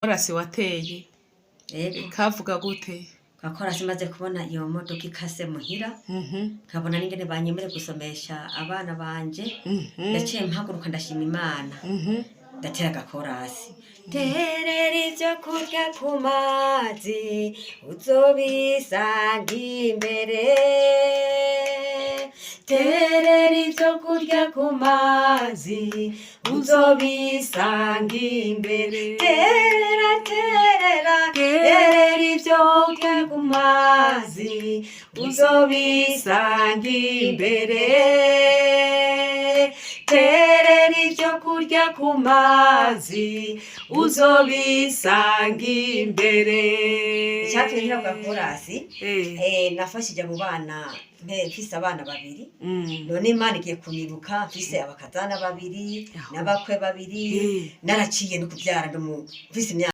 Korasi wateye Yego. Kavuga gute? Gakorasi, maze kubona iyo modoka ikase muhira, nkabona n'ingene banyemere gusomesha abana banje, ndaciye mpaguruka, ndashima Imana, ndatera agakorasi: "Terera ivyo kurya ku mazi, uzobisanga imbere. Terera ivyo kurya ku mazi, uzobisanga imbere. Terera, terera, terera ivyo kurya ku mazi, uzobisanga imbere. Terera ivyo kurya ku mazi, uzobisanga imbere." Icyatumye ngira gakorasi, nafashije abo bana, mfise abana babiri. None Imana igiye kunyibuka mfise abakazana babiri n'abakwe babiri. Naraciye no kubyara, mfise imyaka